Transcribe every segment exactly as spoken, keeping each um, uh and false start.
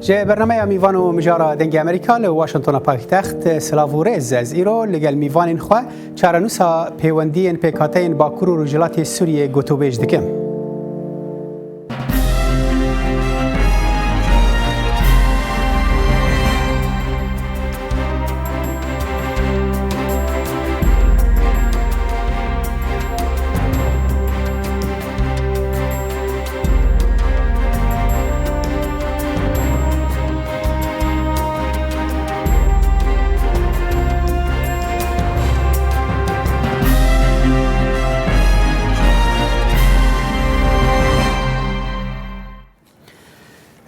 Ji bernameya Mîvan û Mijara Dengê Amerîka li Washingtona paytext, silav û rêz. Ez îro li gel mîvanên xwe çarenûsa pêwendiyên pêkhateyên Bakur û Rojhilatê Sûriyê gotûbêj dikim.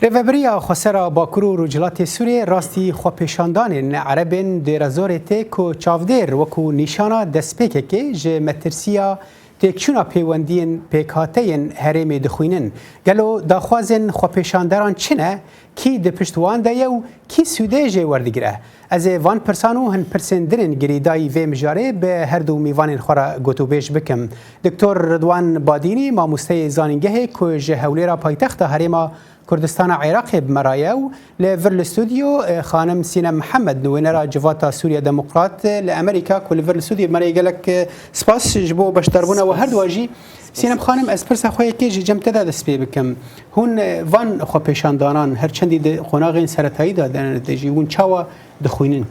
Rêvebiriya Xwesera Bakur û Rojhilatê Sûriyê rastî xwepêşandanên Erebên Dêrezorê tê ku çavdêr wekû nîşana destpêkekê ji metirsiya têkçûna pêwendiyên pêkhateyên herêmê dixwînin. Gelo daxwazên xwepêşanderan çi ne? Kî di pişt wan de ye û kî sûdê jê werdigire? Ez ê van pirsan û hin pirsên din ên girîdayî vê mijarê bi her du mîvanên xwe re gotûbêj bikim. Doktor Ridwan Badînî, mamosteyê zanîngehê ku ji Hewlêra paytexta Herêma Kurdistana Iraqê bi me re ye û li vir li stûdyo, e, xanim Sînem Mihemed, nûênera Civata Sûriya Demokrat, e, li Amerîka ku li vir li stûdyo bi me re ye. Gelek, e, spas ji bo beşdarbûna we her duwa jî. Sînem xanim, ez pirsa xwe yekê ji cem te de dest pê bikim. Hûn, e, van xwepêşandanan her çendî di qonaxên seretayî de, de, de jî hûn çawa dixwînin?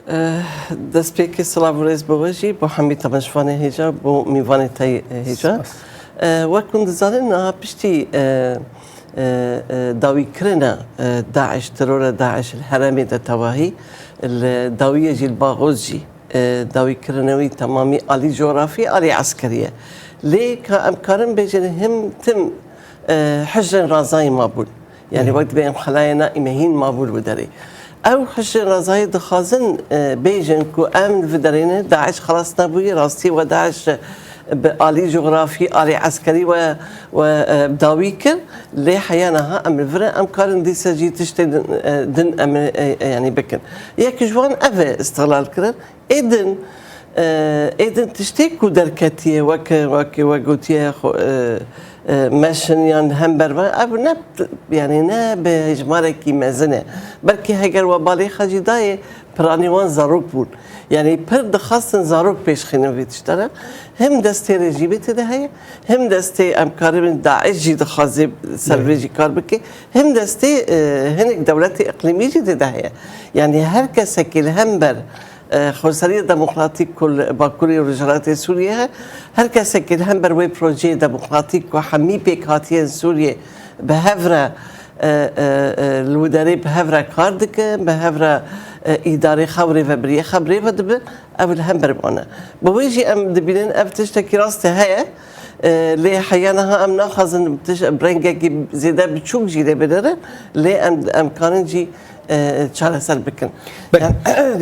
Eh, destpêkê silav û rêz bo we jî, bo hemî temaşevanê hêja, bo mîvanê te yê hêja. Spas. Eh, wek hûn dizanin, niha piştî, eh, eh, eh, dawîkirina, eh, DAIŞ, terora DAIŞ li herêmê de tevahî, li dawiyê jî li Baxoz jî, eh, dawîkirina wî temamî alî cografî, alî eskerî ye. Lê ka em karin bêjin him tim, eh, hicrên razayî mabûn. Yani wek dibê em xelayê neîme hîn mabû li wî derê. Ew hişê rezayî dixwazin, e, bêjin ku em li vî derê ne, DAIŞ xelas nebûyî, rastî we DAIŞ bi alî cografî, alî eskerî we, we, e, dawî kir. Lê heya niha em li vir e, em karin dîsa jî tiştê din, e, din em, e, e, yani bikin. Yek ji wan ev e, îstiqlal kirin. Êdin, e, êdin tiştê ku derketiye, weke, weke we gotiye, xwe, e, e, meşin yan hember ve, ev ne, yani ne bi hejmarekî mezin e. Belkî heger we balê xwe jî dayê, piranî wan zarok bûn. Yani pir dixwastin zarok pêşxînin vê tiştane. Him destê rejîmê tê de heye, him destê em karibin DAIŞ jî dixwaze ser vê jî kar bike, him destê, e, hinek dewletê iqlîmî jî tê de heye. Yani her kesekî li hember e, Xweseriya Demokratîk ku li Bakurê û Rojhilatê Sûriyê he, her kesekî li hember wê projeyê demokratîk ku hemî pêkhatiyên Sûriyê bi hev re, e, e, e, li wî derê bi hev re kar dikin, bi hev re, e, îdarê xwe û rêvebiriyê xwe bi rê ve dibin, ew li hember wan e. Bi wê jî em dibînin ev tiştekî rastî heye. E, lê heya niha em naxwazin tiş-, rengekî zêde biçûk jî lê binêrin, lê em, em karin jî, e, çareser bikin. Belê. Yani,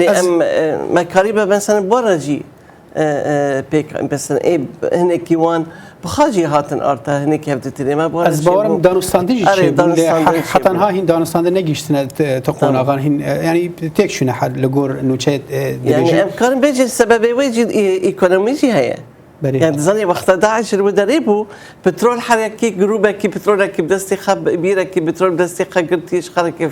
lê Ez em, e, me karîbe mesela bi re jî, e, e, pêk, mesela ê hinekî wan bi xwe jî hatin arta, hinekî hevdîtinê me bi re Ez jî bawerim bû. Danûstandin jî Erê, çêbûn, lê danûstandin he-, jî heta bû. Niha hîn danûstandin negihiştine te, te Tamam. qonaxan hîn, e, yani têk çûne her li gor nûçeyê, e, Yani dibêjin. em karin bêjin sebebê wê jî, e, ekonomî jî heye. Belê. Yani dizanî wexta DAIŞ li wî derê bû, petrol herekî, grûbekî petrolekî bi destê xwe, bîrekî petrol bi destê xwe girtî, ji xwe re kêf-,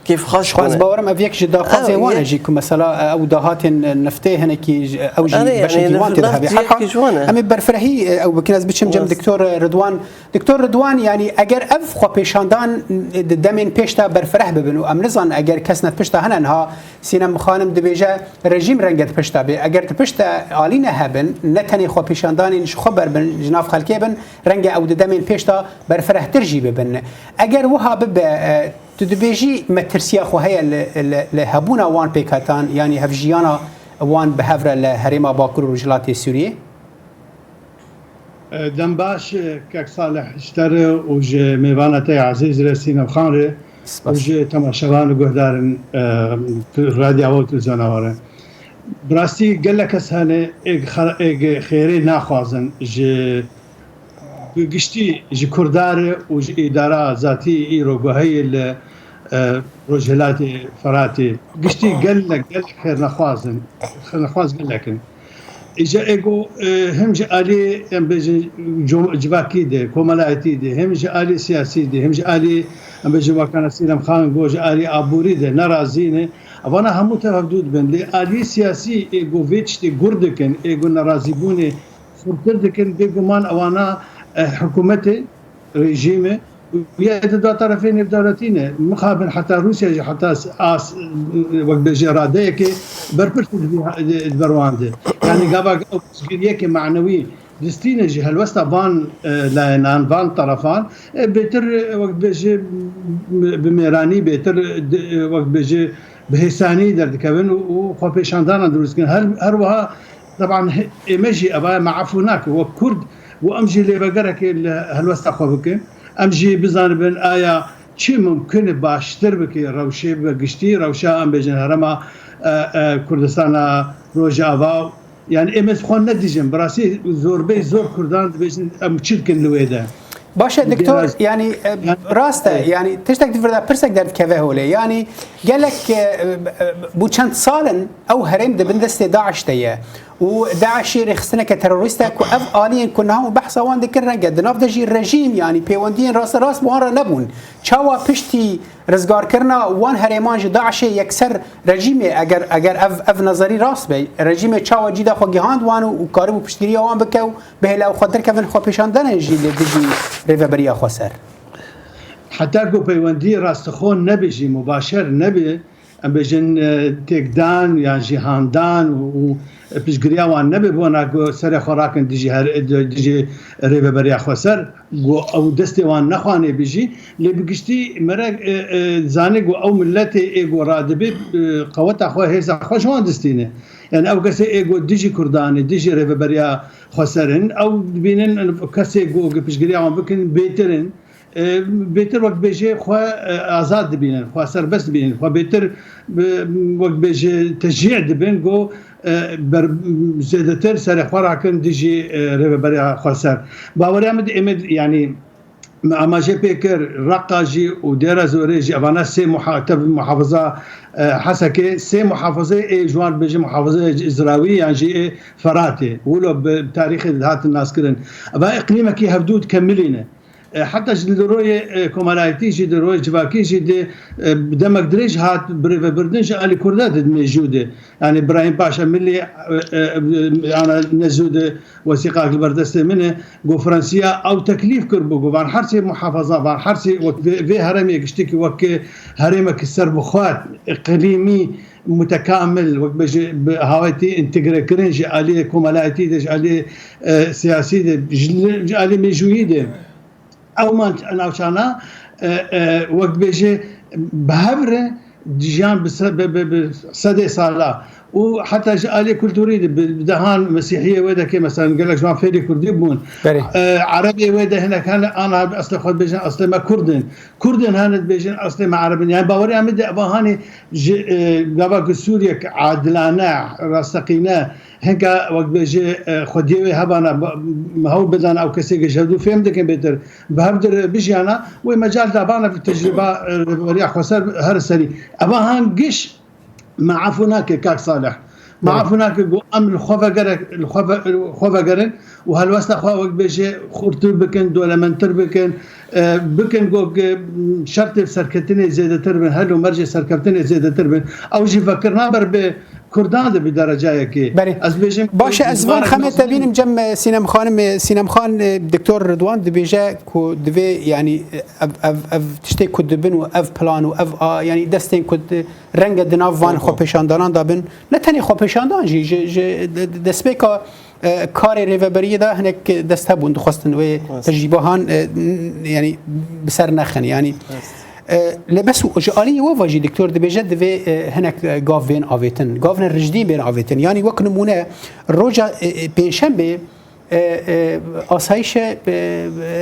kêfxweş Xwe ez bûne. bawerim ev yek ji daxwazên Ew wan e yek jî ku mesela, e, ew dahatên, e, neftê hinekî ji, ew jî Erê, beşekî yani wan tê de neft hebe. Her hal, cihekî ji wan e. em ê berfirehî, e, ew bikin. Ez biçim cem Rast. Doktor Ridwan. Doktor Ridwan, yani eger ev xwepêşandan, e, di demên pêş de berfireh bibin û em nizanin eger kes ne pişta hene niha Sînem Xanim dibêje, rejîm renge di pişta bê. Eger di pişta alî ne hebin, ne tenê xwepêşandanên ji xwe ber bin, ji nav xelkê bin, renge ew di demên pêş de berfirehtir jî bibin. Eger wiha bibe, e, tu dibêjî metirsiya xwe heye li, li, li hebûna wan pêkhatan, yanî hevjiyana wan bi hev re li herêma Bakur û Rojhilatê Sûriyê? Dem baş, kek Salih, ji te re û ji mêvana te yê ezîz re, Sînem Xan re Spas. û ji temaşevan û guhdarên, e, tu-, radyoya we û televizyona we re. Bi rastî gelek kes hene êk xe-, êk xêrê naxwazin ji, bi giştî ji Kurda re û ji îdara zatî îro guheyê li, e, Rojhilatê Firatê. Giştî gelek, gelek xêrnexwaz in, xêrnexwaz gelek in. Îca ê ku, e, him ji alî, em bêjin, com-, civakî de, komelayetî de, him ji alî siyasî de, him ji alî, em bêjin, wekana Sîrem Xan got, ji alî aborî de nerazî ne. Evana hemû tev hevdû dibin. Lê alî siyasî ê ku vê tiştê gur dikin, ê ku nerazîbûnê xurtir dikin, bêguman ewana, e, hikûmetê, rejîmê û ya di da terefê nêvdewletî ne. Mixabin heta Rûsya jî heta s-, as, wek bêje radeyekê berpirs di vî ha-, di, di ber wan de. Yanî gava ew piştgiriyeke manewî distîne ji helwesta van, e, layenan, van terefan, e, bêtir, e, wek bêje bi mêranî, bêtir, e, di, e, wek bêje bi hêsanî derdikevin û, û xwepêşandanan dirust dikin. Her, her wiha, teban, he-, ême jî eva me efû nake. Wek Kurd û em jî lê vegerekê li helwesta xwe bikin. Em jî bizanibin aya çi mumkin e baştir bike rewşê bi giştî, rewşa em bêjin herêma, e, e, Kurdistana Rojava. Yani em ez xwe nedijin. Bi rastî zorbey zor Kurdan dibêjin em çi dikin li wê de. Baş e, doktor, Biraz yani, e, Yani, rast e, evet. yani tiştek di vir de pirsek derdikeve holê. Yani gelek, e, e, bû çend sal in ew herêm di bin destê DAIŞ de ye. Û DAIŞ jî rêxistineke terorîst e ku ev aliyên ku niha hûn behsa wan dikin renge di nav de jî rejîm, yani pêwendiyên rasterast bi wan re nebûn. Çawa piştî rizgarkirina wan herêman ji DAIŞê yekser rejîmê, eger, eger ev, ev nezerî rast be, rejîmê çawa cî de xwe gihand wan û, û karibû piştgiriya wan bike û bihêle ew xwe derkevin xwepêşandanên jî li dijî rêveberiya xweser? Heta ku peywendî rastixo nebe jî, mubaşer nebe, em bêjin, e, têkdan yan jî handan û, û piştgiriya wan nebe, bona ku serê xwe rakin dijî her, dijî rêveberiya xweser, ku ew destê wan nexwanê bijî, lê bi giştî mere, e, e, zanê ku ew miletê ê ku radibe, e, qeweta xwe, hêza xwe ji wan distîne. Yani ew kesê ê ku dijî Kurdan e, dijî rêveberiya xweser in, ew dibînin kesê ku piştgiriya wan bikin bêtir in. E, bêtir wek bêjê xwe, e, azad dibînin, xwe serbest dibînin, xwe bêtir bi, wek bêjê tecî dibin, ku, e, ber-, zêdetir serê xwe rakin dijî, e, rêveberiya xweser. Baweriya min di êmê, yanî me amaje pê kir, Reqa jî û Dêra Zorê jî, evana sê muha-, tev muhafaza, e, Hesekê, sê muhafazê ê ji wan bêjin muhafazê Îzrawî yan jî ê Feratê. Wilo bi tarîxê dihatin naskirin. Eva îqlîmekî hevdû dikemilîne. E, heta ji li royê, e, komelayetî jî, di royê civakî jî di, e, bi demek dirêj hat birêvebirdin ji alî Kurda di mêjû de. Yani Birahîm Paşa Milî, e, e, e, ana nezû de wesîqak li ber destê min e. Konferansiya ew teklîf kir bû, ku van her sê muhafaza, van her sê wek vê, vê herêmê giştikî wek herêmekî serbixwe, iqlîmî mutekamil, wek bêje bi hawetî întegrekirin ji alî komelayetî de, ji alî, e, siyasî de, ji, ji alî mêjûyî de. Ew man navçana, e, e, wek bêje bi hev re jiyan bi se-, bi, bi, bi sedê sala û heta ji alî kulturî de bi, bi dehan mesîhiyê wê de ke, mesela, gelek ji wan fêrî kurdî bûn. Belê. E, erebê wê de hinek hene, ana eslê xwe dibêjin, eslê me kurd in. Kurd in hene dibêjin, eslê me ereb in. Yani baweriya min de eva hanê ji, e, gava ku Sûriyek adilane, rasteqîne, hinka wek bêje, e, xwediyê wê hebana, ba-, hewl bidan ew kesê ke ji hevdû fêm dikin bêtir, bi hev dir bijiyana, wê mecal dabana tecrûba, e, rêveberiya xweser her serî. Eva han giş me efû nake, kak Salih. Me Evet. efû nake ku em li xwe vegere-, li xwe ve-, li xwe vegerin û helwesta xwe wek bêje xurtir bikin, dolementir bikin, e, bikin ku, ku şertê serketinê zêdetir bin, hel û mercê serkeftinê zêdetir bin. Ew jî vekirina ber bi Kurdan de bi derecayekê. Belê. Ez bêjim, Baş e, ez van xemê te bînim cem, e, Sînem Xanim, e, Sînem Xan, e, Doktor Ridwan dibêje ku divê, yani, e, ev, ev, ev tiştê ku dibin û ev plan û ev a, yani destên ku di, renge di nav van Hı hı. xwepêşandanan de bin. Ne tenê xwepêşandan jî, ji, ji de-, de-, destpêka, e, karê rêveberiyê de hinek dest hebûn dixwestin wê Evet. tecrîbehan, e, n-, yani bi ser nexin. Yani, Evet. e, lê bes û ji aliyê we ve jî doktor dibêje divê, e, hinek, e, gav bên avêtin. Gavnên rijdî bên avêtin. Yani wek nimûne roja, e, e, pêncşembê, e, e, asayişe, e,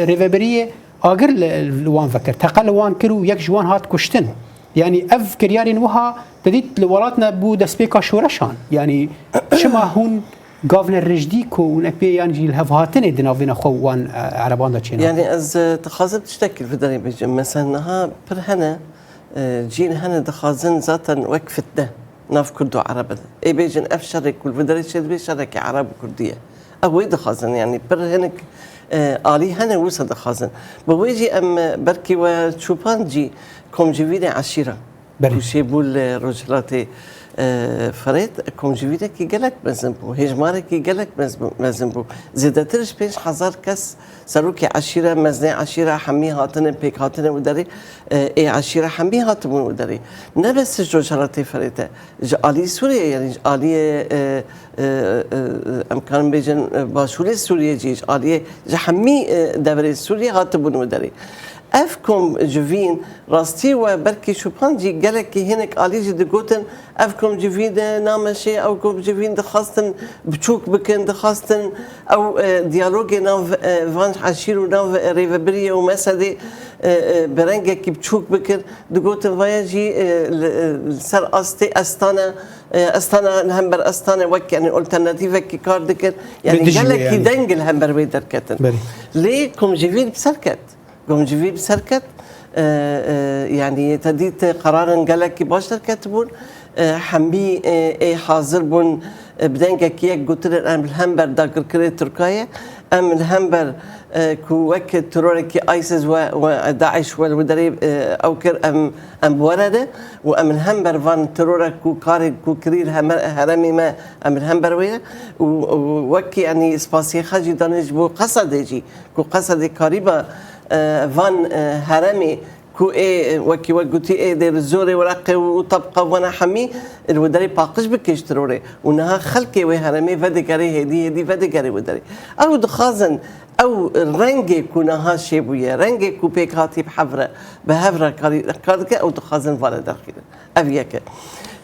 rêveberiyê agir li, li wan vekir. Teqe li wan kir û yek ji wan hat kuştin. Yani ev kiryarên wiha te dît li welat ne bû destpêka şoreşan. Yani çima hûn gavne rijdî ku hûn ek pê yan jî li hev hatinê di navêna xwe wan, e, ereban de çêna? Yani ez, e, dixwazim tiştekî li vê derê bêjim. Mesela niha pir hene, e, cihên hene dixwazin zaten wek fitne. nav Kurd û Ereb in. Ê bêjin ev şerê ku li vê derê çêdibe şerekî Ereb û Kurdî ye. Ew wê dixwazin, yanî pir hinek, e, alî hene wisa dixwazin. Bi wê jî em, e, belkî we çûpan jî komcivînê eşîra. Belê. Ku çêbû li Rojhilatê, e, Firêt, komcivînekî gelek mezin bû, hêjmarekî gelek mezin bû, mezin bû. Zêdetir ji pênc hezar kes, serokê eşîre, mezinê eşîre hemî hatine, pêk hatine û derê, e, ê eşîre hemî hatibûn û derê. Ne bes ji Rojhilatê Firêt e, ji alî Sûriyê, yanî ji aliyê, e, e, e, em karin bêjin, e, başûrê Sûriyê jî, ji aliyê, ji hemî, e, deverê Sûriyê hatibûn û derê. Ev komcivîn, rastî we belkî şûpan jî gelekî hinek alî jî digotin, ev komcivîn de nameşê, ew komcivîn dixwastin biçûk bikin, dixwastin ew, e, diyalogê nav, e, van eşîr û nav rêvebiriyê û mesedê, e, e, bi rengekî biçûk bikin. Digotin vaya jî, e, li, e, li ser astê Astana, e, Astana li hember Astana wek, yanî, alternatîvekî kar dikir. Yanî dijî wê, gelekî yanî deng li hember wê derketin. Belê. Lê komcivîn bi ser ket. Gomcivî bi ser ket, e, e, yanî te dît qeraran gelekî baş derketibûn. E, hemî, e, ê hazir bûn, e, bi dengekî yek gotinên em li hember dagirkirê Tirka ye. Em li hember, e, ku wek terorekî ISIS we, we DAIŞ we li derê, e, ew kir, em, em bi we re ne û em li hember van terorek ku karê ku kirî li heme-, heremê me em li hember wê ne û, û wek yanî spasiyê xwe jî danê ji bo Qesedê jî ku Qesedê karîba e, van, e, heremê ku ê, e, wekî we gotî ê dê bi zorê wereqê û, û tabqa wana hemî, e, li derê paqij bike ji terorê. Û niha xelkê wê heremê vedigerê hêdî hêdî vedigerê wê derê. Ew dixwazin ew rengê ku niha çêbûye, rengê ku pêk hatî bi hev re, bi hev re karî, kar dike, ew dixwazin vale derxînin. Ev yek e.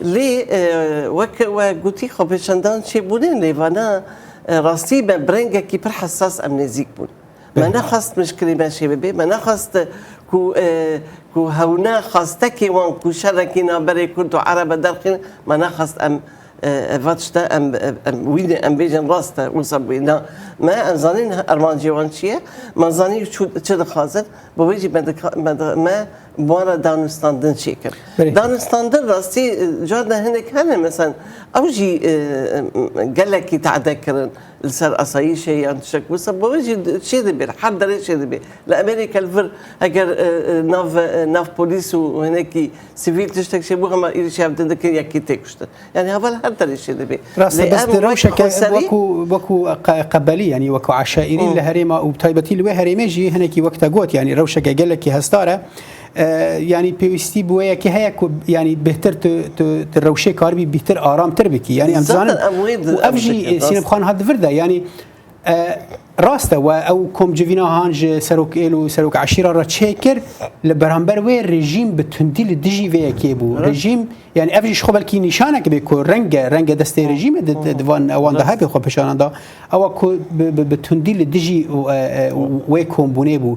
Lê, e, wek we gotî xwepêşandan çêbûne, lê vana, e, rastî me bi rengekî pir hesas em nêzîk bûn. Me nexwest mişkilê me çê bibe, me nexwest ku, e, ku hewne xwestekê wan ku şerekî navberê Kurd û Erebe derxîn, me nexwest em, e, ev tişte em, em wî de em bêjin rast e, wisa bûye. Na, me em zanîn armancê wan çi ye, me zanî çi, çi dixwazin, bi wê jî me dika-, me di-, me bi wan re danûstandin çêkir. Belê. Danûstandin rastî, e, carna hinek hene, mesela ew jî, e, gelekî tade kirin. Li ser asayîşê yan tiştek wisa, bi wê jî çê dibe, li her derê çê dibe. Li Amerîka li vir eger, e, e, nav, e, nav polîs û hinekî sivîl tiştek çêbû, hema êrîşî hev dikin, yekî tê kuştin. Yanî heval her derê çê dibe. Rast e, lê bes em di wek rewşeke xweserî wekû, wekû qe-, qebelî, yanî wekû eşaîrî Hı. li herêma û bi taybetî li wê herêmê jî hinekî wek te got, yanî rewşeke gelekî hesdar e. E, yanî pêwîstî bi wê yekê heye ku, yanî bêhtir tu, tu, tu rewşê karibî bêhtir aramtir bikî. Yanî em Zaten dizanin em wê di-, û ev em jî, dikin, e, Sînem rast. Xan hat di vir de, yanî, e, rast e we ew komcivîna han ji serok êl û serok eşîra re çêkir, li beramber wê rejîm bi tundî li dijî vê yekê bû. Rast. Rejîm, yanî ev jî ji xwe belkî nîşanek bê ku renge, renge destê rejîmê di, di, di van, wan de Rast. hebe xwe pêşanan da. Ew e ku bi, bi, bi tundî li dijî, e, e, wê kombûnê bû.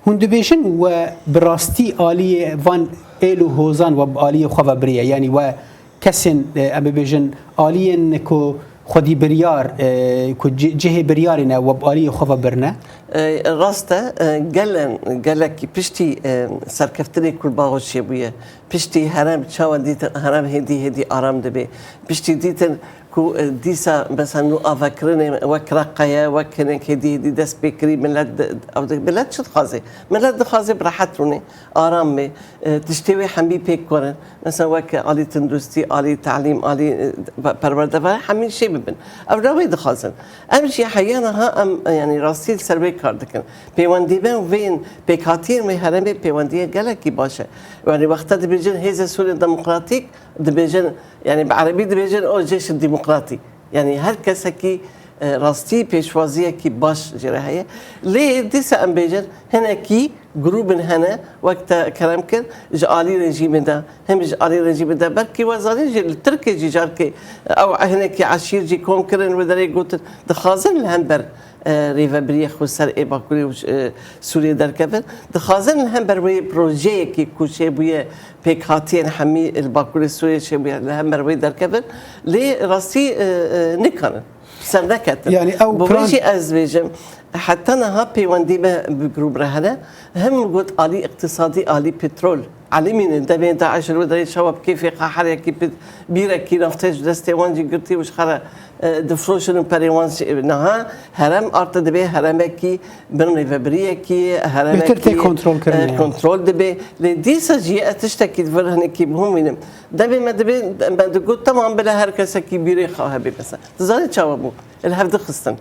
Hûn dibêjin we bi rastî aliyê van êl û hozan we bi aliyê xwe ve biriye. Yanî we kesên, e, em bibêjin aliyên ku xwedî biryar, e, ku ci-, cihê biryarê ne we bi aliyê xwe ve birine? E, rast e, e, gelen, gelekî piştî, e, serkeftinê Kurbaxo çêbûye. Piştî herem çawa dîtin, herem hêdî hêdî aram dibe. Piştî dîtin ku, e, dîsa mesela nû avekirinê wek Reqe ye, wek hinek hêdî hêdî dest pê kirî, millet di-, ew di-, millet çi dixwaze? Millet dixwaze bi rehet rûnê, aram bê, e, tiştê wê hemî pêk werin. Mesela wek alî tenduristî, alî telîm, alî, e, pe-, perwerde ve hemî şey bibin. Ew re wê dixwazin. Em jî heya niha em, e, yanî rastî li ser wê kar dikin. Pêwendî me û vên pêkhatiyên wê herêmê pêwendiye gelekî baş e. Yanî wexta dibêjin Hêzê Sûriyên Demokratîk, dibêjin, yanî bi erebî dibêjin o Cêşin Demokratî. Yanî her kesekî, e, rastî pêşwaziyekî baş jê re heye. Lê dîsa em bêjin hinekî grûbin hene, wek te kerem kir, ji alî rejîmê de, hem ji alî rejîmê de, belkî we zanîn jî li Tirkiyê jî carkê ew hinekî eşîr jî kom kirin, wê derê gotin, dixwazin li hember e, rêvebiriyê xweser ê Bakurê û, e, Sûriyê derkevin. Dixwazin li hember wê projeyekî ku çêbûye pêkhatiyên hemî li Bakurê Sûriyê çêbûye li hember wê derkevin. Lê rastî, e, e, nikarin. Ser neketin. Yanî ew Bi wê plan jî ez dibêjim, heta niha pêwendî me bi grûb re hene. Hem got alî îqtisadî, alî petrol. Elîmînin demê DAIŞ li derê çawa bi kêfê qeherekî bi bîrekî naftê ji destê wan jî girtî û ji xwe re, e, difroşin û perê wan jî, niha herem arte dibe heremekî bin rêvebiriyekî, heremekî, Bêtir tê kontrolkirinê, e, yani. Kontrol dibe. Lê dîsa jî ez tiştekî di vir hinekî bihûmînim. Demê me dibe, me digot, temam bile her kesekî bîrê xwe hebe mesela. Dizanî çawa bû? Li hev dixistin.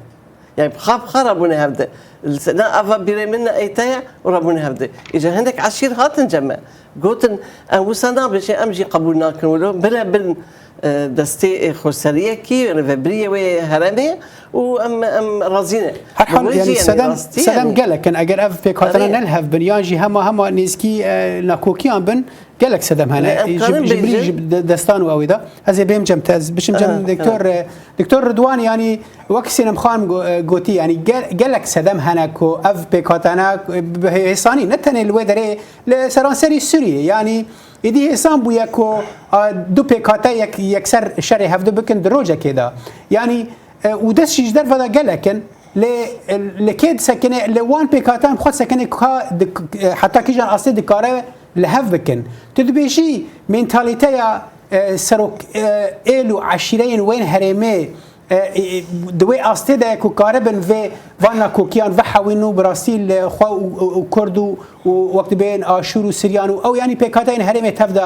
Yani xaf xwe rabûne hevde. Li se-, na ava bîrê min ne eyte ye û rabûne hevde. Îca hindek eşîr hatin cem me. Gotin, em wisa nabêjin, em jî qebûl nakin wilo. Bile bin, e, destê, e, xweseriyekî, rêvebiriyê wê heremê û em, em razî ne. Her hal, Bi wê yani jî, yani, sedem, rastî, sedem yani. Gelek in. Eger ev pêkhatene Tabii. Ne li hev bin, yan jî hema, hema nêzkî, e, nakokiyan bin, gelek sedem hene. Em Ji, karin ji bilî bêjin. Ji de-, destan û ew ê de. Ez ê bêm cem te, ez biçim cem Ha, doktor, ha. E, doktor Ridwan, yani, wek Sînem Xan go-, e, gotî, yani, gel-, gelek sedem hene ku ev pêkhatene, e, bi hê-, hêsanî, ne tenê li wê derê, li seranserî Sûriyê, yani, êdî hêsan bûye ku, a, du pêkhate yek, yekser şerê hevdu bikin di rocekê de. Yani, e, û dest jî ji derve de gelek in. Lê, e, li kê disekine, li wan pêkatan xwe sekine ka di, e, heta kîjan astê dikare li hev bikin. Tu dibêjî mentalîteya, e, serok, e, êl û eşîreyên wên herêmê, e, e, di wê astê de ku karibin vê van nakokiyan vehewîn û bi rastî li xwe û, û, û Kurd û, û wek dibên Aşûr û Siryan û ew, yanî pêkhateyên herêmê tev de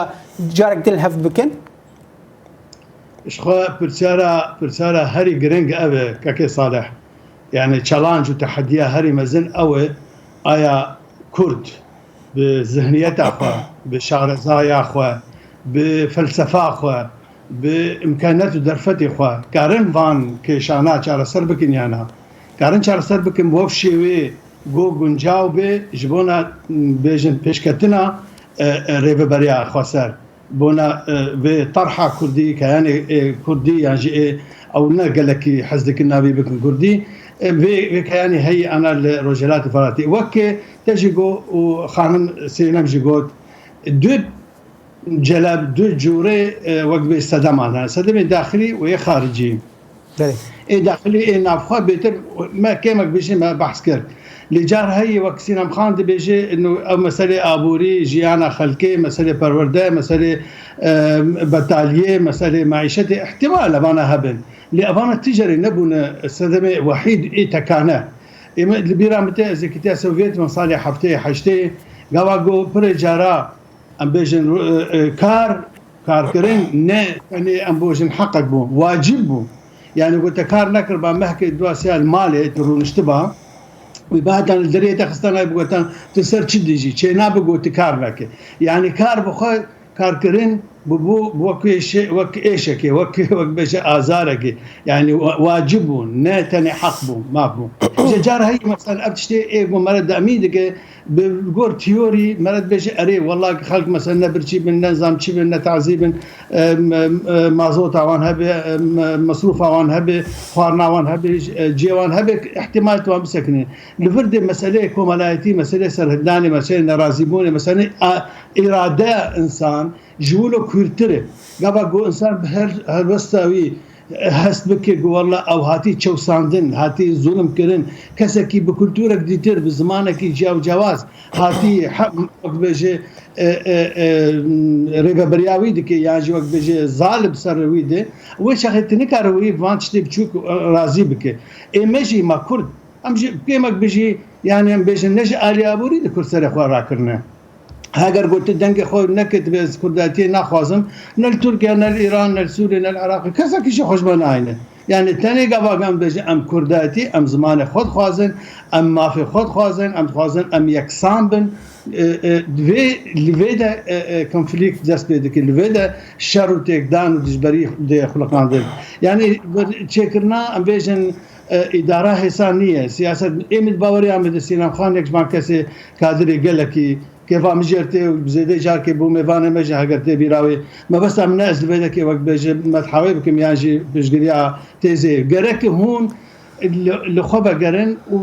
carek din li hev bikin? Ji xwe pirsyara, pirsyara herî giring ev e, kekê Salih. Yani challenge û tehediya herî mezin ew e, aya Kurd bi zihniyeta xwe, bi şarezaya xwe, bi felsefa xwe, bi imkanet û derfetê xwe karin van kêşana çareser bikin ya na? Karin çareser bikin bi wek şêwê go guncaw bê ji bona, m, bêjin pêşketina, e, e, rêveberiya xweser. Bona, e, vê tarha kurdî, keyanê, e, kurdî yan jî ê ew ne gelekî hez dikin navê bikin kurdî. E, vê, vê keyanê heyî ana li Rojhilatê Firatê. Wek te jî got û xanim Sênem jî got, du celeb, du cûrê, e, wek bê sedeman hene. Sedemê daxilî û yê xaricî. Belê. Ê daxilî, ê navxwe bêtir me kêmek bijî me behs kir. Lê car heyî wek Sînem Xan dibêje, ino ev meselê aborî, jiyana xelkê, meselê perwerde, meselê, e, betaliyê, meselê maîşetê, ihtimal evana hebin. Lê evana ti cerê nebûne sedemê wehîd ê tekane. Ê me li bîra min tê, ez ê kitiya Sovyet me salê heftê heştê, gava go pirê cara, em bêjin, e, e, kar, karkirin ne tenê em bêjin heqek bû, wacib bû. Yani ku te kar nekir ba mehkê dua sê li malê tu rûniştiba, wî ba hetan li derê te xistana, bigotan tu ser çi dijî, çê nabe ku tu kar neke. Yani kar bi xwe karkirin bûbû wek êşe-, wek êşekê, wek, wek bêje azarekê. Yani wa-, wacib bû, ne tenê heq bû, maf bû. Ji car heyî mesela ev tiştê ê ku mere demî dike, bi gor teorî mere dibêje, erê, wela xelk mesela ne birçî bin, ne zam çi bin, ne tazî bin, e, m-, e, mazota wan hebe, e, m-, mesrûfa wan hebe, xwarina wan hebe, e, ciyê wan hebe, ihtimal tu wan bisekine. Li vir de meseleyê komelayetî, meseleyê serhildanê, meseleyê nerazîbûnê, meseleyê a-, îradeya însan ji wilo kûrtir e. Gava ku însan bi her helwesta wî hest bike ku wela ew hatî çewsandin, hatî zulm kirin, kesekî bi kulturek dîtir, bi zimanekî ciyawcewaz hatî he-, wek bêje, e, e, e, rêveberiya wî dike, yan jî wek bêje zalim ser wî de, wê çaxê tu nikare wî van tiştê biçûk, e, razî bike. Ê me jî, ma Kurd, em jî kêmek bijî, yani em bêjin ne ji alî aborî di Kurd serê xwe rakirine. Heger got tu dengê xwe neke, tu bê ez Kurdatiyê naxwazim, ne li Tirkiye, ne li Îran, ne li Sûriye, ne li Iraqê, kesekî jî xwe ji me nayne. Yani tenê gava em bêjin em Kurdatî, em zimanê xwe dixwazin, em mafê xwe dixwazin, em dixwazin em yeksan bin. E, e, vê, li vê de, e, e, konflîkt dest pê dike, li vê de şer û têkdan û dijberî dê xuliqandin. Yani çêkirina, em bêjin, e, îdara hêsan niye. Siyaset, ê min baweriya min de Sînem Xan yek ji van kesê kadirê gelekî kêfa min jê re tê û bi zêdê carkê bo mêvanê me jî heger tê bîra wê. Mebesta min ne ez li vê dekê wek bêje medha wê bikim yan jî piştgiriya têzê. Gerek hûn li, li xwe vegerin û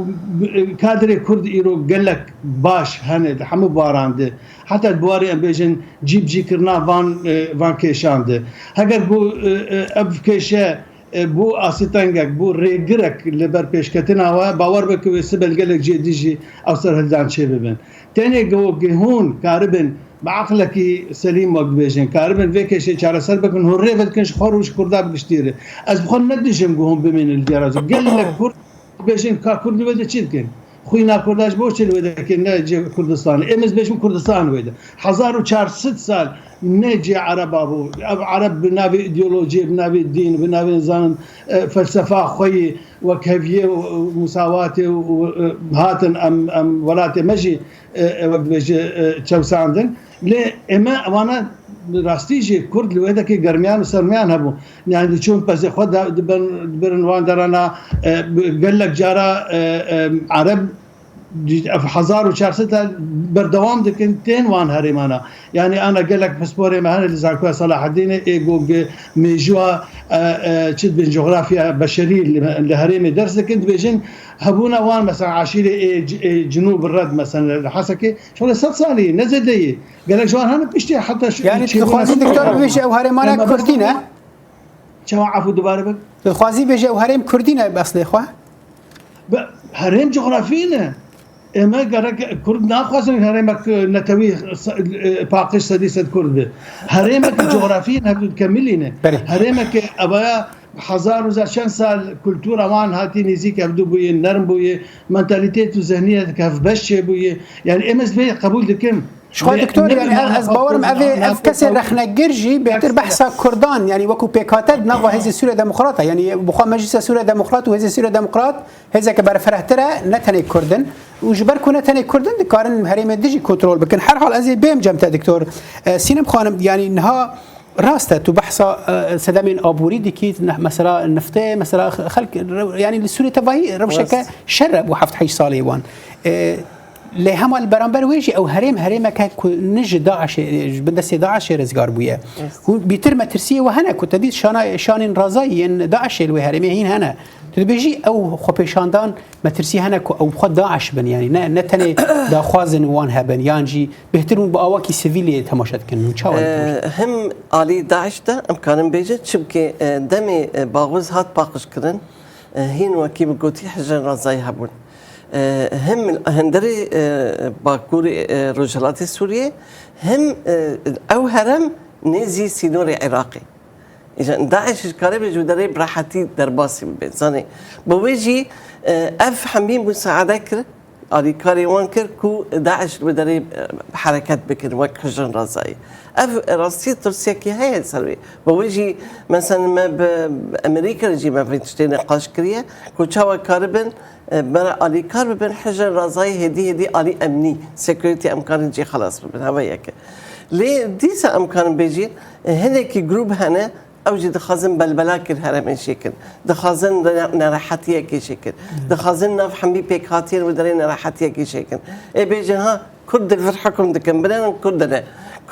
kadirê Kurd îro gelek baş hene di hemû baran de. Heta di buwarê em bêjin cîbicîkirina van, e, van kêşan de. Heger ku, e, e, ev kêşe e, bû asitengek, bû rêgirek li ber pêşketina we, bawer be ku wê sibê li gelek cihê din jî ew serhildan çêbibin. Tenê ku hûn karibin bi eqlekî selîm wek dibêjin, karibin vê kêşê çareser bikin, hûn rê vedikin ji xwe û ji Kurda bi giştî re. Ez bi xwe ne dijim ku hûn bimînin li Diyarbekir. Gelek Kurd dibêjin ka Kurd li wê de çi dikin? Xwîna Kurda ji bo çi li wê de dikin, ne cê Kurdistan? Êm ez bêjim Kurdistan wê de. Hezar û çar sed sal ne cê Ereba bû. Ev Ereb bi navê îdeolojiyê, bi navê dîn, bi navê zanin, e, felsefa xwe yî wek heviyê û, û musawatê û, û, e, hatin em, em welatê me jî, e, e, wek dibêje, e, çewsandin. Lê ême ewana rastî jî Kurd li wê dekê germiyan û sermiyan hebû. Yani diçûn pezê xwe de dibirin, dibirin wan derana, e, bi-, gelek cara, e, e, Ereb di-, ev hezar û çar sed e berdewam dikin tên wan herêmana. Yani ana gelek pisporê me hene li Zankoya Selahaddînê ê ku gi mêjûa, e, e, çi dibên coğrafya beşerî li, li herêmê ders dikin, dibêjin hebûna wan mesela aşîrê ê, ê Cinûb Red mesela li Hesekê, şole sed salî, ne zêde yê. Gelek ji wan hene piştê heta şu Yani çêbûna dixwazî diktor bibêje ew herêmana Kurdî ne? Çawa, efû, dubare bik? Dixwazî bêje ew herêm Kurdî ne bi eslê xwe? Bi herêm cografî ne. Ême gerek Kurd naxwazin herêmek netewî se-, e, paqij sedî sed Kurd be. Herêmek cografî ne, kemilî ne. Belê. Herêmek evaya hezar û çend sal kultura wan hatî nêzîk hevdû bûye, nerm bûye, mentalîtet û zehniyet hevbeş çêbûye. Yani ême ez vê qebûl dikim. Ji xwe Lê doktor, ne yani, ev, ez bawerim ev, ev kesê rexnegir jî bêtir behsa Kurdan, yani wekû pêkhate di nava Hêzê Sûriya Demokrat e. Yani bi xwe Meclisa Sûriya Demokrat û Hêzê Sûriya Demokrat hêzeke berfirehtir e, ne tenê Kurd in. Û ji ber ku ne tenê Kurd in, dikarin herêmê dijî kontrol bikin. Her hal ez ê bêm cem te doktor. E, Sînem xanim, yani niha rast e, tu behsa, e, sedemên aborî dikî, ne-, mesela niftê, mesela xelk, yani li Sûriye tevahî rewşeke Rast. şer e bû heft heyş salê wan. E, Lê hema li beramber wê jî ew herêm herêmek e ku ne ji DAIŞê, ji bin destê DAIŞê rizgar bûye. Hûn bîtir metirsiyê we hene ku te dît şana, şanên razayî yên DAIŞê li wê herêmê hîn hene. Tu dibêjî ew xwepêşandan metirsî hene ku ew xwe DAIŞ bin, yanî ne, ne tenê daxwazin wan hebin, yan jî bêhtir hûn bi awakî sivîlê temaşe dikin. Hûn çawa dikin? Ee, hem alî DAIŞ de em karin bêjin, çimkî, e, demê, e, Baxûz hat paqijkirin, e, hîn wekî min gotî hijên razayî hebûn. E, hem hundirê, e, bakurê, e, rojhilatê Sûriyê, hem, e, ew herem nêzî sînorê Iraqê. Îja DAIŞ ji karê bê ji wî derê bi rehetî derbasî bibe. Zanê, bi wê jî, e, ev hemî musaade kir, alîkarê wan kir ku DAIŞ li wî derê, e, hereket bikin wek hijên razayî. Ev rastî tirsiyekî heye ser wê. Bi wê jî, mesela me bi Amerîka re jî me vê tiştê niqaş kiriye ku çawa karibin, e, bera alîkar bibin, hijên razayî hêdî hêdî alî emnî, security, em karin cê xelas bibin, heva yek e. Lê dîsa em karin bêjî, e, hinekî grûb hene, ew jî dixwazin belbela kir herêmên şêkin. Dixwazin ne-, nerehetiyekê şêkin. Dixwazin nav hemî pêkhatiyên wî derê nerehetiyekê şêkin. Ê bêjin ha, Kurd di vir hukm dikin, binêrin Kurd ne.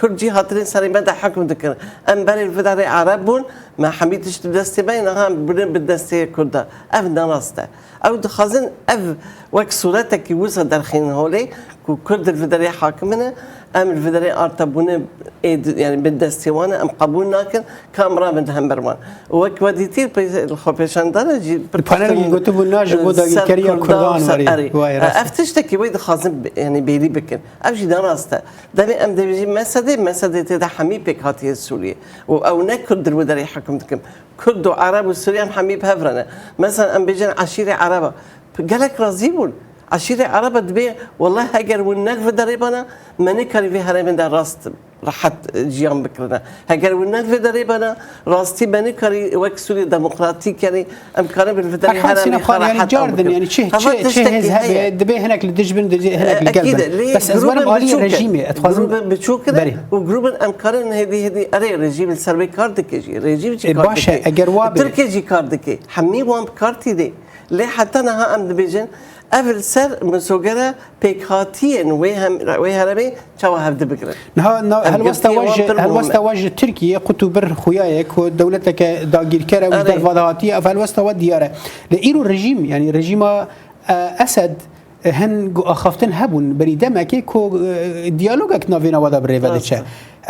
Kurd jî hatine serê me de hukm dikin. Em berê li vê derê Ereb bûn, me hemî tişt bi destê me, niha em bûne bi destê Kurda. Ev ne rast e. Ew dixwazin ev wek sûretekî wisa derxînin holê ku Kurd li vê derê hakim ne, em li vê derê artebûne ê di-, yani bi destê wan e, em qebûl nakin, ka em rabin di hember wan. Û wek we dîtî, pey-, li xwepêşandana jî pir Di panelekî tiştin, gotibû, na ji bo e, ser dagirkeriya Kurda û Kurdan ser warî, erê. Wayê E, rast e. Ev tiştekî wê dixwazin bi-, yani bêlî bikin. Ev jî ne rast e. Demê em dibêjin Mesedê, Mesedê tê de hemî pêkhatiyên Sûriyê. Û ew ne Kurd li wê derê hukm dikin. Kurd û Ereb û Sûrî em hemî bi hev re ne. Mesela em bêjin eşîrê Ereba. Gelek razî bûn. Eşîrê Ereba dibê, welleh heger hûn ne li vê derê bana, me nikarî vê herêmê de rast rehet, e, jiyan bikirine. Heger hûn ne li vê derê bana, rastî me nikarî wek Sûrî demokratîk, yani em karin bi li vê derê Her hal herêmê Sînan xwe Xan, yani rehet car din, bikir. yani çi, Heva çi, çi tiştekî hêz hebe, heye. Dibê hinek li dij bin, dibê hinek li gel bin. Ekîd e, lê Bes ez werim grûbên alî biçûk e. rejîmê, ez dixwazim Grûbên biçûk e Berê. û grûbên em karin hêdî hêdî, erê, rejîm li ser wê kar dike jî. Rejîm jî E, kar baş e, dike. eger wa bê. Tirkiye jî kar dike. Hemî wan bi kar tîne. Lê heta niha em dibêjin, ev li ser misogera pêkhatiyên wê hem, wê herêmê çawa hevdi bigirin. Niha na-, Em helwesta girtiyên we wan ji, pir muhim helwesta e. we ji Tirkiye qut û bir xuya ye ku dewleteke dagîrker e û ji Erê. derva de hatiye, ev helwesta we diyar e. Lê îro rejîm, yani rejîma, e, Esed, e, hin ku axaftin hebûn berî demekê ku, e, diyalogek navêna we de bi rê ve Rast diçe. e.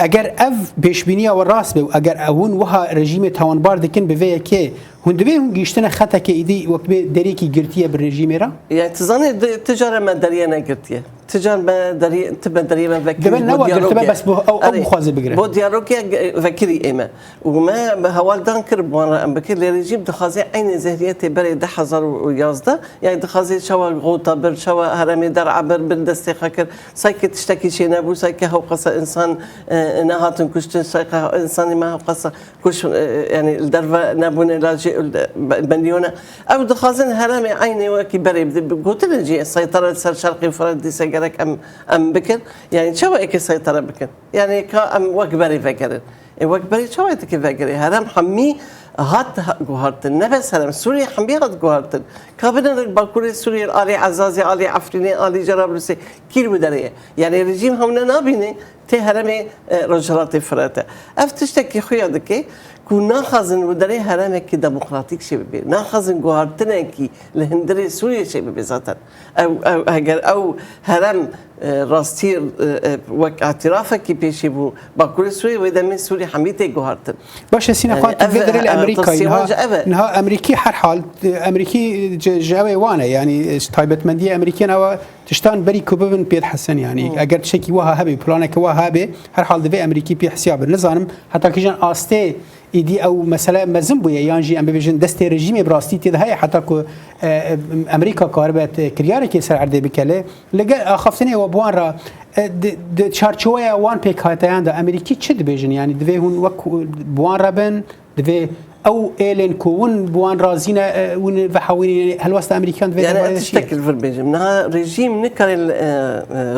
Eger ev pêşbîniya we rast be û eger ew hûn wiha rejîmê tawanbar dikin bi vê yekê, hûn divê hûn gihîştine xetekê êdî wek bê derêkî girtiye bi rejîmê re? Yani, tu zanî, di-, tu cara me deriye negirtiye. Tican me derî, ti me deriyê me vekirî. Dibe bo newa diyalogê. Girtibe, bes bo ew, ew Erê, bixwaze bigire. Bo diyalogê ge-, vekirî ême. Û me bi heval dan kir bi wan re em bikir, lê rejîm dixwaze eynê zehriyetê berê du hezar û yazdeh, yani dixwaze çawa Xota bir, çawa heremê Der'a bir, bin destê xwe kir, sanki tiştekî çê nebû, sanki hewqasa insan, e, nehatin kuştin, sanki insanê me hewqasa kuş, e, yani li derve nebûne, lacê, be-, beliyone. Ew dixwazin heremê eynê wekî berê bide. Gotine cî seytara li ser Şerqê Firat dîse gerek em, em bikin. Yani çawa êkê seytara bikin? Yani ka em wek berê vegerin. E, wek berê çawa dike vegerê? Herem hemî hat ha-, guhartin. Ne bes herem, Sûriye hemî hat guhartin. Ka bine Bakurê Sûriye, alî Ezazê, alî Efrînê, alî Cerablusê, kîr û derê ye. Yani rejîm hewne nabîne. Tê heremê, e, Rojhilatê Firat e. Ev tiştekî xuya dike ku naxwazin û derê heremekî demokratîk çêbibe. Naxwazin guhartinekî li hundirê Sûriyê çêbibe zaten. Ew, ew, heger ew herem, e, rastî, e, e, wek îtirafekî pêşî bû Bakurê Sûriyê, wê demê Sûrî hemî tê guhartin. Baş e, Sîna Yani Xan, tu ev, vê derê li e, Amerîkayê. Tasî Niha, wan ji ev e. Niha Amerîkî her hal, e, Amerîkî ji, ji ew ê wan e. Yani, e, taybetmendiyê Amerîkî ew e. Tiştan berî ku bibin pê dihesin, yanî Hmm. eger tiştekî wiha hebe, planeke wiha hebe, her hal divê Amerîkî pê hisiya bin. Nizanim heta kîjan astê îdî ew mesele mezin bûye, yan jî em bibêjin destê rejîmê bi rastî tê de heye, heta ku, e, e, Amerîka karibe te-, kiryarekê ser erdê bike. Lê li gel axaftinê we bi wan re, e, di, di çarçoweya wan pêkhateyan de Amerîkî çi dibêjin? Yanî divê hûn wek bi wan re bin, Divê ew êlên ku hûn bi wan razî ne, e, hûn vehewînî, yanî helwesta Amerîkan divê Yani derbarê ez de çi ye? Tiştekî li vir bêjim. Niha rejîm nikare li, e, e,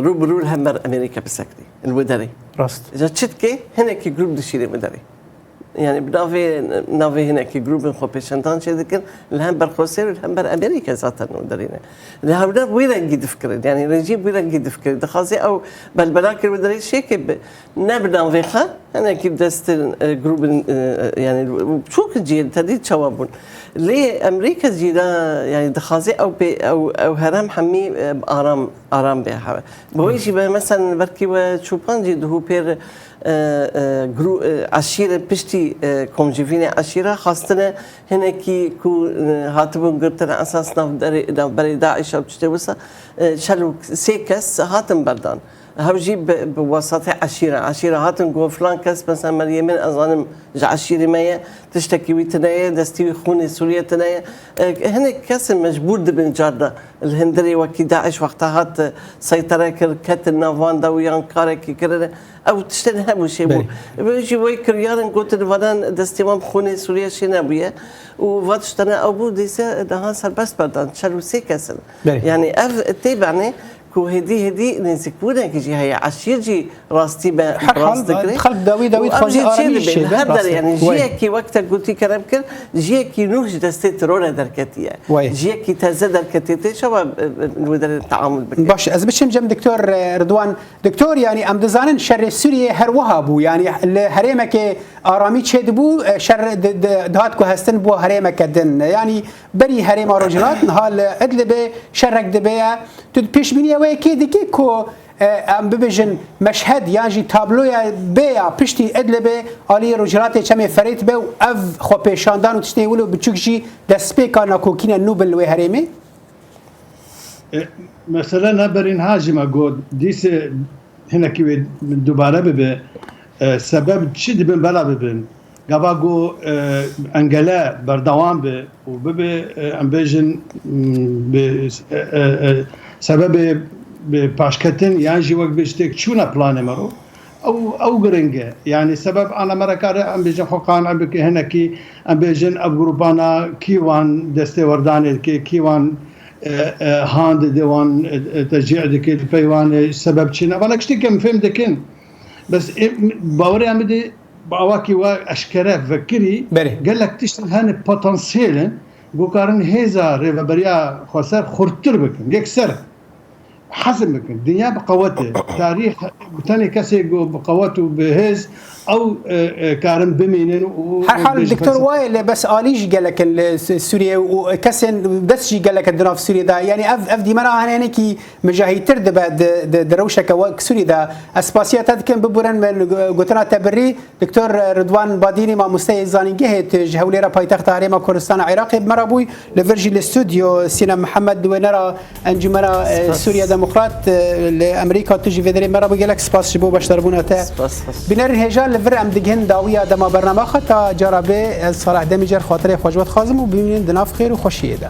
rû bi rû li hember Amerîka bisekirî. Li wê derê. Rast. Ca çi dike? Hinekî grûp dişîne wê derê. Yani bi navê, navê hinekî grûbên xwepêşandan çê dikin, li hember Xwesêr û li hember Amerîka zaten wê derê ne. Li hewlêr wî rengî difikirin. Yani rejîm wî rengî difikirin. Dixwaze ew belbela kir wê derê şêke bi, ne bi navê xwe, hinekî destên, e, grûbên, e, e, yani, çok cihên tedî çawa bûn. Lê Amerîka jî da, yani, dixwaze ew pê, ew, ew herem hemî, e, aram, aram bê hewe. Bi wê jî be, mesela, belkî we çûpan jî duhû pêr, e, e, grû-, e, eşîre piştî, e, komcivînê eşîra xwestine hinekî ku, e, hatibûn girtin esas nav derê, navberê DAIŞ û tiştê wisa, e, çel û sê kes hatin berdan. Hev jî bi, bi wesatê eşîre. Eşîre hatin got, filan kes, mesela Meryemîn, ez zanim ji eşîrê me ye, tiştekî wî tune ye, destî wî xûnê Sûriye tune ye. E, hinek kesên mecbûr dibin carna li hundirê wekî DAIŞ wexta hat, e, seytere kir, ketin nav wan de û yan karekî kirine. Ew tiştên hebû çêbû. Belê. Wê jî wê kiryarên gotin, vanan destê wan bi xûnê Sûriye çê nebûye. Û va tiştene ew bû, dîse daha serbest berdan. Çel û sê kes in. Belê. Yani ev tê benê, ku hêdî hêdî nêzîkbûnekî jî heye. Eşîr jî rastî be, Her hal, rast digre. Xelk dawî dawî Û ev dixwaze jî arayîş çêdibe. Li çêbe, her rast derê, e. Yani Wê. Jiyekî wekte gotî kerem kir, jiyekî nû ji destê terore derketiye. Wê. Jiyekî teze derketiye. Tê çawa, e, e, li wê derê teamul bike? Baş, ez biçim cem Doktor, e, Ridwan. Doktor, yani em dizanin şerê Sûriyê her wiha bû. Yani li herêmekê aramî çêdibû, e, şer di-, di-, dihat guhestin bo herêmeke din. Yani berî herêma Rojhilat, niha li Idlibê şerek dibe ye. Tu pêşbîniya wê kê dikî ku, e, em bibêjin meşhed yan jî tabloya bê ya piştî Idlibê alî Rojhilatê Çemê Ferêt be û ev xwepêşandan û tiştê wilo biçûk jî destpêka nakokîne nû bin li wê herêmê? E, mesele ne berî niha jî me got, dîsê hinekî wê dubare bibe. E, sebeb çi dibin bela bibin? Gava ku, e, engele berdewam be û bibe, e, em bêjin, m, bi, e, e, e, sebebê bi paşketin yan jî wek bê ji têk çûna planê me ro, ew, ew giring e. Yani sebeb ana me re kare em bêjin xwe qane bike hinekî, em bêjin ev grûpana kî wan destê werdanê dike, kî wan, e, e, han dide wan, e, e, teşcî dike, li pey wan, e, sebeb çi ne? Vana tiştekî em fêm dikin. Bes, e, bawerê em bide, bi awakî we eşkere vekirî, Belê. Gelek tişt hene potansiyel in, ku karin hêza rêveberiya xweser xurttir bikin, yekser. Hezm bikin. Dinya bi qewet e. Tarîx, tenê kesê ku bi qewet û bi hêz ew, e, e, karin bimînin û Her hal bêjin Doktor felsefe. Wayê, lê bes alî jî gelek in li Sû-, Sûriyê û kesên dest jî gelek in di nav Sûriyê de. Yani ev, ev dîmena hinekî mijahîtir dibe di, di, di rewşeke wek Sûriyê de. Ez spasiya te dikim, biburin min gotina te birî. Doktor Ridwan Badînî, mamosteyê zanîngehê, tu ji Hewlêra paytexta Herêma Kurdistana Iraqê bi me re bûy. Li vir jî li stûdyo Sînem Mihemed, nûnerê Encûmena, e, Spas. Sûriye de Demokrat, e, li Amerîka, tu jî vê derê me re bû, gelek spas ji bo beşdarbûna te. Spas, spas. Bînerên hêja, li vir em digihin dawiya dema bernama xwe, ta cara bê ez Salah Demîcer xatirê xwe ji we dixwazim û bimînin di nav xêr û xweşiyê de.